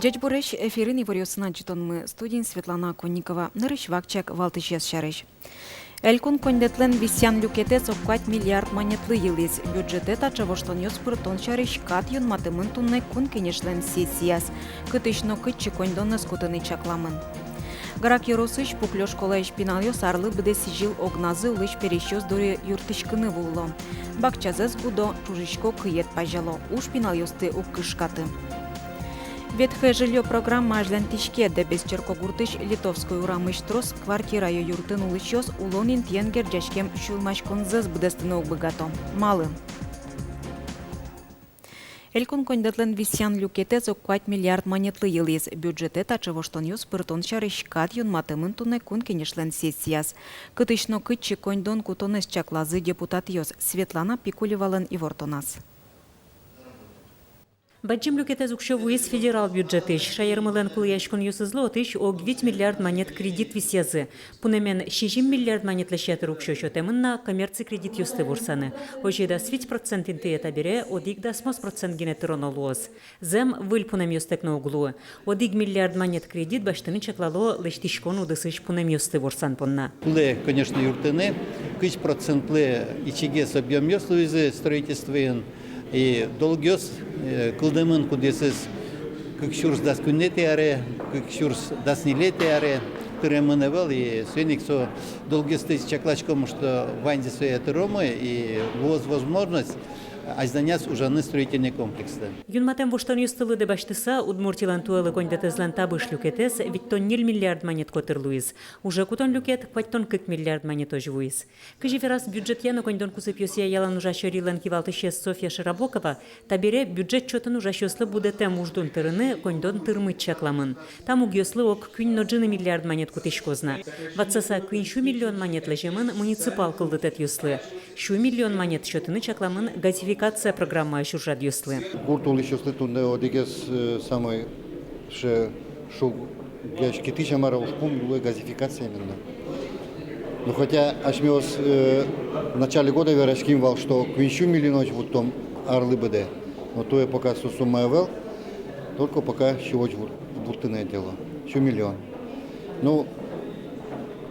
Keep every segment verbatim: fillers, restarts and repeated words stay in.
Ӟечбуресь! Эфирын иворъёсын ӝытонмы, студиын Светлана Оконникова. Нырысь вакчияк валтӥсез сярысь. Элькун коньдэтлэн висъян люкетэз ог куать миллиард манетлы йылӥз. Бюджетэ таӵе воштонъёс пыртон сярысь кат юнматэмын туннэ Кун Кенешлэн сессияз. Кытысь но кытчы коньдонэз кутыны чакламын. Грах ёросысь Пуклё школаысь пиналъёс арлы быдэ сӥзьыл огназы улӥсь пересьёс доры юрттӥськыны вуыло. Бакчазэс гудо, ӵужисько кыед пазяло, уж пиналъёсты уг кышкаты. «Ветхое жильё» программа азьланьтӥське. Дэбес черкогуртысь Литовской урамысь трос квартирая юртын улӥсьёс улон интыен герӟаськем сюлмаськонзэс быдэстыны уг быгато. Малы? Элькун коньдэтлэн висъян люкетэз ог куать миллиард манетлы йылӥз. Бюджетэ таӵе воштонъёс пыртон сярысь кат юнматэмын туннэ Кун Кенешлэн сессияз. Кытысь но кытчы коньдон кутонэз чаклазы депутатъёс. Светлана Пикулевалэн ивортоназ. Бадӟым люкетэз уксё вуиз федерал бюджетысь. Шаермылэн кулэяськонъёсызлы отысь ог вить миллиард манет кредит висъязы. Пунэмен сизьым миллиард манетлэсь ятыр уксё сётэмын на коммерци кредитъёсты ворсаны. Озьы дас вить процент интые табере одӥг дасмос процент гинэ тыроно луоз. Зэм, выль пунэмъёстэк но уг луы. Одӥг миллиард манет кредит басьтыны чаклало лэсьтӥськон удысысь пунэмъёсты ворсан понна. Кулэ, конечно, юрттыны, кызь процентлы ичигес объёмъёс луизы строительствоын, и долгъёс, э, кылдэмын, кудъёсыз кык сюрс дас куинетӥ аре, кык сюрс дас ньылетӥ аре тыремын ӧвӧл, и соин ик со долгъёсты чакласьком, что ваньзэ сое тыромы, и луоз возможность азьланяз ужаны строительный комплекслы. Юнматэм воштонъёсты лыдэ басьтыса, Удмуртилэн туэлы коньдэтэзлэн табыш люкетэз витьтон ньыль миллиард манет котыр луиз. Уже кутон люкет куатьтон кык миллиард манетозь вуиз. Кызьы вераз бюджетъя но коньдон кусыпъёсъя ялан ужась ёрилэн кивалтӥсез Софья Широбокова, табере бюджет чотын ужасьёслы будэтэм уждун тырыны коньдон тырмыт чакламын. Та мугъёслы ог куинь но ӝыны миллиард манет кутӥськоз на. Ватсаса куинь сю миллион манет лэземын муниципал кылдытэтъёслы. Сю миллион манет сётыны чакламын газификация программаысь ужрадъёслы. Гурт улӥсьёслы туннэ одӥгез, э, самой ше-, шуг-, гес китысь, а мар-а, ужпум луэ газификация именно. Ну, хотя асьмеос, э, в начале года вераським вал, что куинь сю миллионозь вуттом арлы быдэ. Но туэ пока со сумма ӧвӧл, только пока сюозь вур-, вуртыны ӧй дело. Сю миллион. Ну,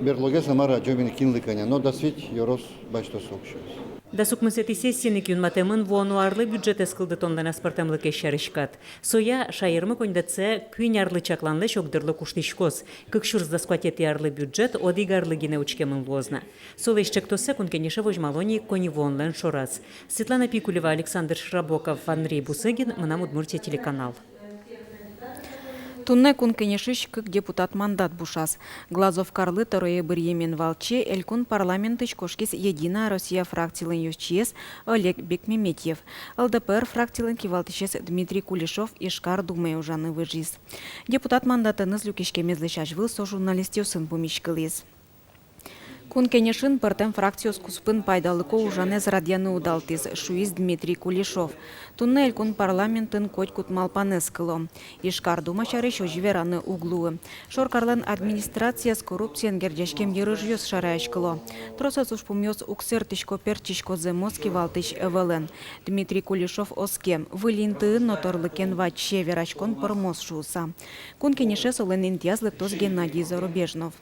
берлогес, а мар-а, адӟом ини, кинлы кӧня, но дас вить ёрос басьтоз со уксёез. Дас укмысэтӥ сессиын ик юнматэмын вуоно арлы бюджетэз кылдытонлэн аспӧртэмлыкез сярысь кат. Соя шаермы коньдэтсэ куинь арлы чакланлэсь огдырлы куштӥськоз. Кык сюрс дас куатетӥ арлы бюджет одӥг арлы гинэ учкемын луоз на. Солэсь ӵектоссэ Кун Кенеше возьмало ни коньывуонлэн шораз. Светлана Пикулева, Александр Широбоков, Андрей Бусыгин, «Мынам Удмуртие» телеканал. Туннэ Кун Кенешысь кык депутат мандат бушаз. Глазов карлы тӧрое быръемен валче элькун парламентысь кошкиз «Единая Россия» фракцилэн ёзчиез Олег Бекмеметьев. ЛДПР фракцилэн кивалтӥсез Дмитрий Кулешов Ижкар думае ужаны выжиз. Депутат мандатэныз люкиськемезлэсь азьвыл со журналистъёсын пумиськылӥз. Кун Кенешын пӧртэм фракциос куспын пайдалыко ужанэз радъяны удалтӥз, шуиз Дмитрий Кулешов. Туннэ элькун парламентын котькуд малпанэз кыло. Ижкар дума сярысь озьы вераны уг луы. Шоркарлэн администрацияз коррупциен герӟаськем йырыжъёс шараяськыло. Тросэз ужпумъёс уг сэрттӥсько-пертчисько, зэмос кивалтӥсь ӧвӧлэн. Дмитрий Кулешов оске, выль интыын но тӧрлыкен ваче, вераськон пӧрмоз шуыса. Кун Кенеше солэн интыяз лыктоз Геннадий Зарубежнов.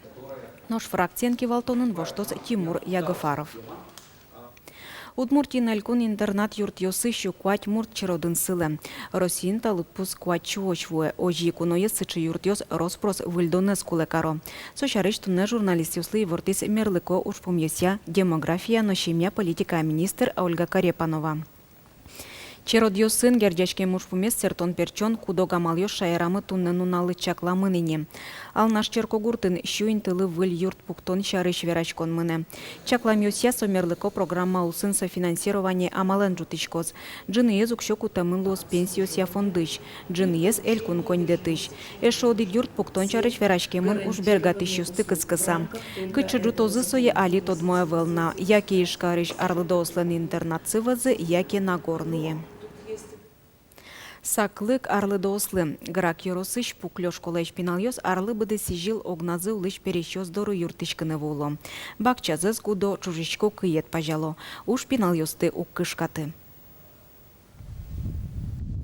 Нош фракциен кивалтонын воштоз Тимур Ягофаров. Удмуртиын элькун интернат юртъёсы сю куать мурт черодын сылэ. Россиын та лыдпус куать сюозь вуэ. Озьы ик уноез сыӵе юртъёс рос-прос выльдонэз кулэ каро. Со сярысь туннэ журналистъёслы ивортӥз мерлыко ужпумъёсъя, демография но семья политикая министр Ольга Карепанова. Черодъёсын герӟаськем ужпумез сэрттон-пертчон, куд-ог амалъёс шаерамы туннэ нуналлы чакламын ини. Алнаш черкогуртын сю интылы выль юрт пуктон сярысь вераськон мынэ. Чакламъёсъя, со мерлыко программа улсын софинансирование амалэн ӝутӥськоз. Ӝыныез уксё кутэмын луоз пенсиосъя фондысь, ӝыныез элькун коньдэтысь. Эшшо одӥг юрт пуктон сярысь вераськемын уж бергатӥсьёсты кыскыса. Кытчы ӝутозы сое, али тодмо ӧвӧл на. Яке Ижкарысь арлыдоослэн интернатсы вӧзы, яке Нагорные. Саклык арлыдоослы. Грах ёросысь Пуклё школаысь пиналъёс арлы быдэ сӥзьыл огназы улӥсь пересьёс доры юрттӥськыны вуыло. Бакчазэс гудо, ӵужисько кыед пазяло. Уж пиналъёсты уг кышкаты.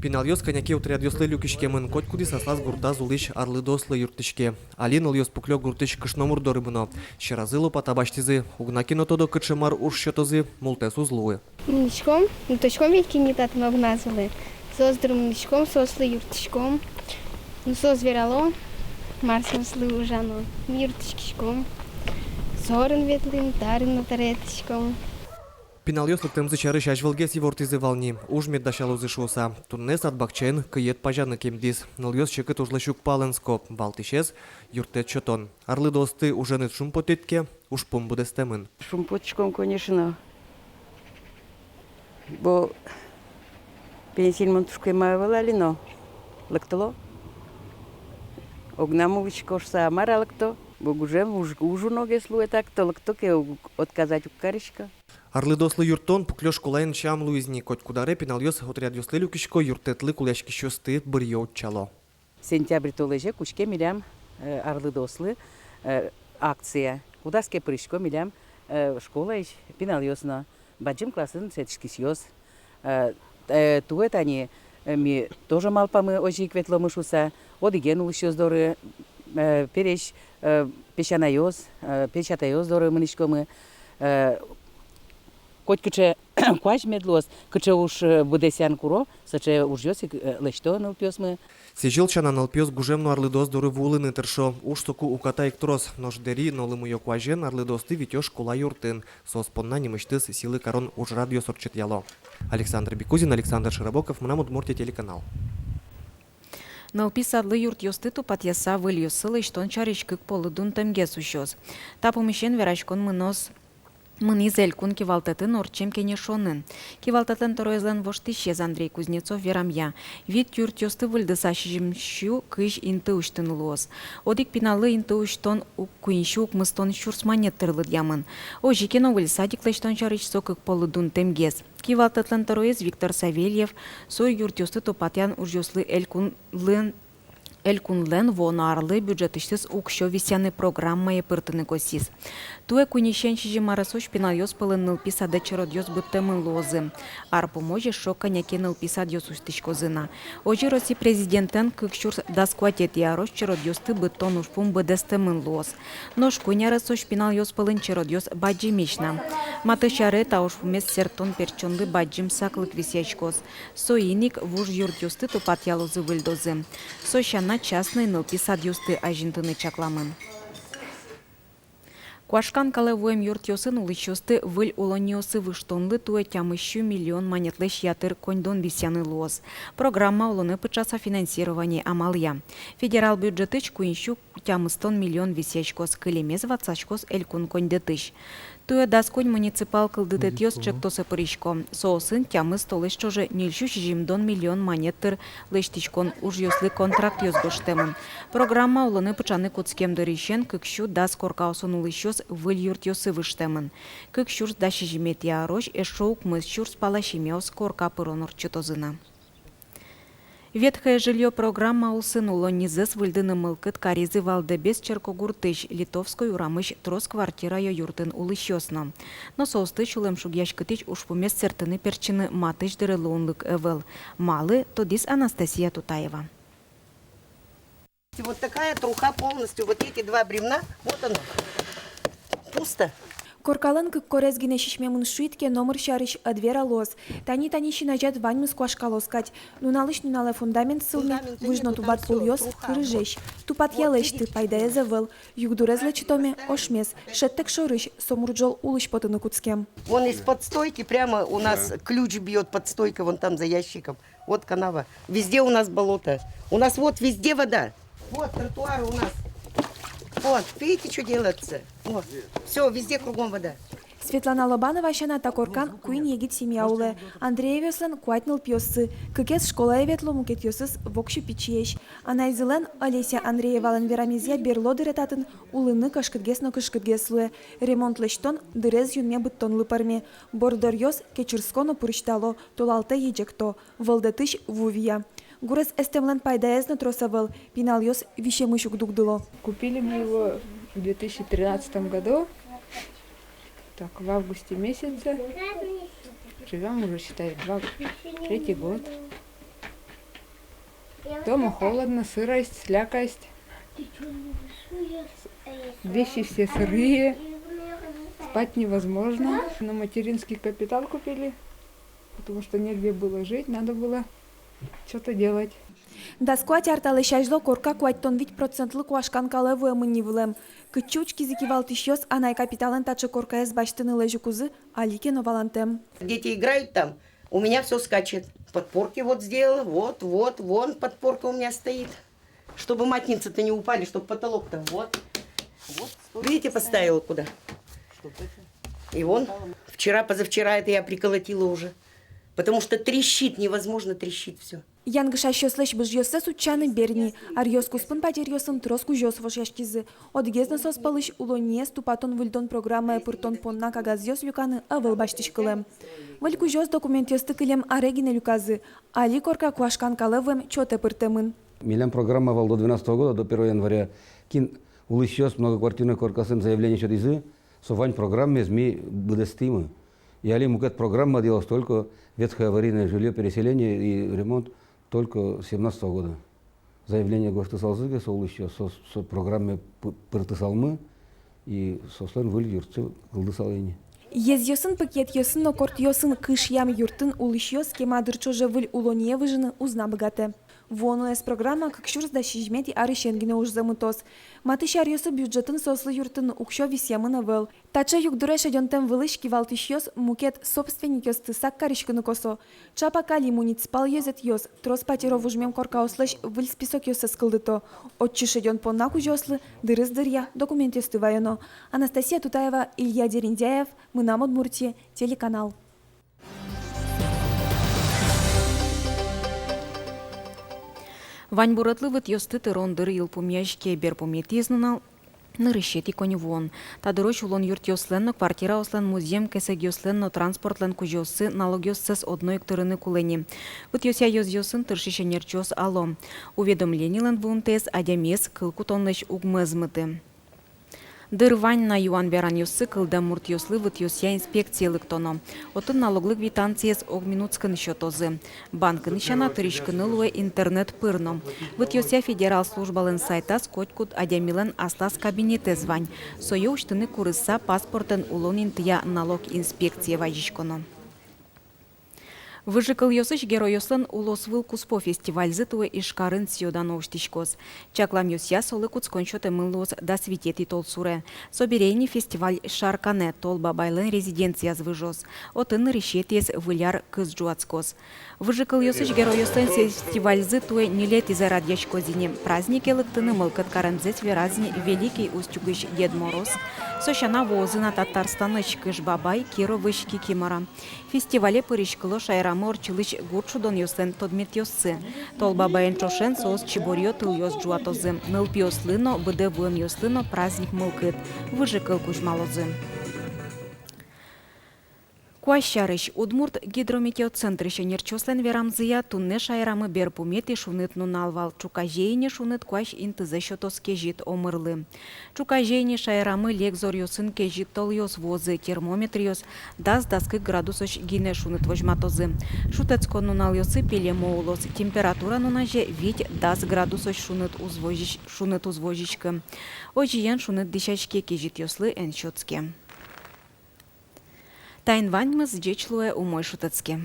Пиналъёс кӧня ке отрядъёслы люкиськемын, котькудӥз аслаз гуртаз улӥсь арлыдоослы юрттӥське. Али нылъёс пуклё гуртысь кышномурт доры мыно. Сьӧразы лопата басьтӥзы, уг на ке но тодо, кыӵе мар уж сётозы, мултэс уз луы. Мынӥськом, ну, тодӥськом ведь, кин ни татын огназ улэ. Соос доры мынӥськом, соослы юрттӥськом. Ну, соос верало, мар соослы ужано. Ми юрттӥськиськом. Зорын ветлӥм, тарын но табере ветлӥськом. Пиналъёс лыктэмзы сярысь азьвылгес ивортӥзы вал ни, уж мед дасялозы шуыса. Туннэ сад-бакчаын кыед пазяны кемдӥз. Нылъёс секыт ужлэсь уг палэнско, валтӥсез — юрттэт сётон. Арлыдоосты уженыз шумпоттӥд ке, ужпум быдэстэмын. Шумпотӥськом, конечно. Бо пенсиын мон тушкем ӧвӧл али но, лыктыло. Огнам улӥсько шуса, мар-а лыкто. Бо гужем уж, уж уногес луэ, так-то лыкто ке, уг, отказать уг кариськы. Арлыдоослы юрттон пуклё школаын сям луиз ни. Котькуд аре пиналъёс отрядъёслы люкисько, юрттэтлы кулэяськисьёсты быръё, утчало. Сентябрь толэзе кутске милям, э, арлыдоослы, э, акция. Кудаз ке пырисько милям, э, школаысь пиналъёс но, бадӟым классын сэтӥськисьёс. Э, э, туэ тани, э, ми тоже малпамы, озьы ик ветломы шуса, одӥген улӥсьёс доры, э, пересь, э, песянайёс, э, песятайёс доры мынӥськомы, э, котькыӵе куазь мед луоз, кыӵе уж, э, быдэсъян куро, сыӵе ужъёс ик, э, лэсьто нылпиосмы. Сӥзьыл сяна, нылпиос гужем но арлыдоос доры вуылыны тыршо. Уж соку уката ик трос, нош дэри но лымыё куазен арлыдоосты витё школа юртын. Соос понна нимысьтыз сӥлы карон ужрадъёс ортчытъяло. Александр Бекузин, Александр Широбоков, «Мынам Удмуртие» телеканал. Нылпи садлы юртъёсты тупатъяса, выльёссы лэсьтон сярысь кык поллы дунтэмгес усёз. Та пумысен вераськон мыноз, мынӥз Элькун кивалтэтын ортчем кенешонын. Кивалтэтлэн тӧроезлэн воштӥсез Андрей Кузнецов верамъя, вить юртъёсты выльдыса, сизьымсю кызь инты усьтыны луоз. Одӥг пиналлы инты усьтон ук куиньсю укмыстон сюрс манет тыр лыдъямын. Озьы ке но, выль садик лэсьтон сярысь со кык поллы дунтэмгес. Кивалтэтлэн тӧроез Виктор Савельев со юртъёсты тупатъян ужъёслы Элькунлэн, Элькунлэн вуоно арлы бюджетысьтыз уксё висъяны программае пыртыны косӥз. Туэ куиньысен сизьым аресозь пиналъёс пӧлын нылпи садэ черодъёс быдтэмын луозы. Ар пумозь эшшо кӧня ке нылпи садъёс усьтӥськозы на. Озьы Россия Президентэн кык сюрс дас куатетӥ арозь черодъёсты быдтон ужпум быдэстэмын луоз. Нош куинь аресозь пиналъёс пӧлын черодъёс бадӟымесь на. Матысь аре та ужпумез сэрттон-пертчонлы бадӟым саклык висъяськоз. Соин ик вуж юртъёсты тупатъялозы-выльдозы. Со сяна, частной нылпи садъёсты азинтыны чакламын. Куашкан калэ вуэм юртъёсын улӥсьёсты выль улонниосы выжтонлы туэ тямыссю миллион манетлэсь ятыр коньдон висъяны луоз. Программа улонэ пыӵаса финансирование амалъя. Федерал бюджетысь куиньсю тямыстон миллион висъяськоз, кылемез ватсаськоз Элькун коньдэтысь. Туэ дас куинь муниципал кылдытэтъёс ӵектосэ пырисько. Соосын тямыс толэзь ӵоже ньыльсю сизьымдон миллион манет тыр лэсьтӥськон ужъёслы контрактъёс гожтэмын. Программа улонэ пыӵаны кутскем дырысен кык сю дас коркаосын улӥсьёс выль юртъёсы выжтэмын. Кык сюрс дас сизьыметӥ арозь эшшо укмыс сюрс пала семьяос корка пырон ортчытозы на. «Ветхое жильё» программа улсын улоннизэс выльдыны мылкыд каризы вал Дэбес черкогуртысь Литовской урамысь трос квартираё юртын улӥсьёс но. Но соосты сюлэмшугъяськытӥсь ужпумез сэрттыны-пертчыны матысь дыре луонлык ӧвӧл. Малы, тодӥз Анастасия Тутаева. Вот такая труха полностью, вот эти два бревна, вот оно, пусто. Коркалэн кык корез гинэ сисьмемын шуид ке, номыр сярысь ӧд вералоз. Тани-тани син азяд ваньмыз куашкалоз кадь. Нуналысь нуналэ фундамент сылме, выж но тубат пулъёс кырыжесь. Тупатъялэсь ты, пайдаез ӧвӧл. Югдурез лэчытоме — ошмес. Шӧдтэк шорысь, со мурӝол улысь потыны кутскем. Вон из-под стойки прямо у нас ключ бьёт под стойкой, вон там за ящиком. Вот канава. Везде у нас болото. У нас вот везде вода. Вот тротуар у нас. Вот, видите, что делается? Вот. Все, везде кругом вода. Светлана Лобанова сяна, та коркан куинь егит семья улэ. Андреевъёслэн куать нылпиоссы. Кыкез школае ветло, мукетъёсыз воксё пичиесь. Анайзылэн, Олеся Андреевалэн верамезъя, берло дыре татын улыны кышкытгес но кышкытгес луэ. Ремонт лэсьтон дырез юнме быдтонлы пӧрме. Бордоръёс кечырско но пурысьтало, толалтэ еӟекто, вӧлдэтысь ву вия. Гурез эстэмлэн пайдаез но трос ӧвӧл, пиналъёс висемысь уг дугдыло. Купили мы его в две тысячи тринадцатом году, так, в августе месяце. Живём уже, считай, два, третий год. Дома холодно, сырость, слякость. Вещи все сырые, спать невозможно. Но материнский капитал купили, потому что негде было жить, надо было что-то делать. Дас куать ар талэсь азьло корка куатьтон вить процентлы куашкан калэ вуэмын ни вылэм. Кытчы учкизы кивалтӥсьёс анай капиталэн таӵе коркаез басьтыны лэзь укузы, али ке но валантэм. Дети играют там, у меня всё скачет. Подпорки вот сделала, вот, вот, вон подпорка у меня стоит. Чтобы матницы-то не упали, чтобы потолок-то вот. Вот. Видите, поставила куда. И вон, вчера, позавчера это я приколотила уже. Потому что трещит, невозможно, трещит всё. Янгышасьёслэсь быжъёссэс утчаны бер ни. Аръёс куспын патеръёсын трос кузёос вошъяськизы. Одӥгез но соос пӧлысь улонниез тупатон-выльдон программае пыртон понна кагазъёс люканы ӧвӧл басьтӥськылэм. Выль кузёос документъёсты кылем аре гинэ люказы. Али корка куашкан калэ вуэм чотэ пыртэмын. Милям программа вал до двенадцатого года, до первого января. Кин улӥсьёс многоквартирной коркаосын заявление сётӥзы, со вань программаез ми быдэстӥмы. И али мукет программа делалоз только ветхое аварийное жильё, переселение и ремонт только семнадцатого года. Заявление гожтысалзы ке со улӥсьёс, со, со программае пы-, пыртысалмы, и соослэн выль юртсы кылдысал ини. Езъёсын, пыкетъёсын но кортъёсын кышъям юртын улӥсьёс кема дыр ӵоже выль улонние выжыны уз на быгатэ. Вуоноез программа кык сюрс дас сизьыметӥ арысен гинэ ужзэ мытоз. Матысь аръёсы бюджетын соослы юрттыны уксё висъямын ӧвӧл. Таӵе югдуре шедёнтэм вылысь кивалтӥсьёс мукет собственникъёсты сак кариськыны косо. Ӵапак али муниципал ёзэтъёс трос патеро вужмем коркаослэсь выль списокъёссэс кылдыто. Отчы шедён понна кузёослы дырыз дыръя документъёсты ваёно. Анастасия Тутаева, Илья Дерендяев, «Мынам Удмуртие» телеканал. Ваньбуретлы вытъёсты тырон дыр йылпумъяське. Берпуметӥез нунал нырысетӥ коньывуон. Та дырозь улон юртъёслэн но, квартираослэн, музъем кесэгъёслэн но, транспортлэн кузёоссы налогъёссэс одно ик тырыны кулэ ни. Вытъёсъя ёзъёсын тыршись ӧнерчиос ало: уведомленилэн вуымтэез адямиез кыл кутонлэсь уг мӧзмыты. Дыр вань на юан-веранъёссы кылдэм муртъёслы вытъёсъя инспекцие лыктоно. Отын налоглы квитанциез ог минутскын сётозы. Банкын сяна, тыриськыны луэ интернет пыр но. Вытъёсъя федерал службалэн сайтаз котькуд адямилэн аслаз кабинетэз вань. Сое усьтыны курыса, паспортэн улон интыя налог инспекцие вазиськоно. Выжыкылъёсысь геройёслэн улосвыл куспо фестивальзы туэ Ижкарын сӥё-дано усьтӥськоз. Чакламъёсъя, солы кутскон сётэмын луоз дас витетӥ толсуре. Собере ини фестиваль Шарканэ, Тол Бабайлэн резиденцияз выжоз. Отын нырысетӥез Выль ар кыз ӝуатскоз. Выжыкылъёсысь геройёслэн фестивальзы туэ ньылетӥзэ радъяськоз ини. Празднике лыктыны мылкыд каремзэс вераз ни Великий Устюгысь Дед Мороз. Со сяна, вуозы на Татарстанысь Кыш Бабай, Кировысь Кикимора. Фестивале пыриськыло шаерамы ортчылӥсь гурт шудонъёслэн тодметъёссы. Тол Бабаен ӵошен соос чиборъё тылъёс ӝуатозы. Нылпиослы но, быдэ вуэмъёслы но праздник мылкыд, выжыкыл кузьмалозы. Куазь сярысь. Удмурт гидрометеоцентрысь ӧнерчиослэн верамзыя, туннэ шаерамы берпуметӥ шуныт нунал вал. Ӵуказе ини шуныт куазь интызэ сётоз кезьыт омырлы. Ӵуказе ини шаерамы лек зоръёсын кезьыт толъёс вуозы, термометръёс дас-дас кык градусозь гинэ шуныт возьматозы. Шутэтскон нуналъёсы пилемо улоз, температура нуназе вить-дас градусозь шуныт уз возись-, шуныт уз возиськы. Озьыен, шуныт дӥсяське, кезьытъёслы эн сётске. Таин ваньмыз. Ӟеч луэ, умой шутэтске.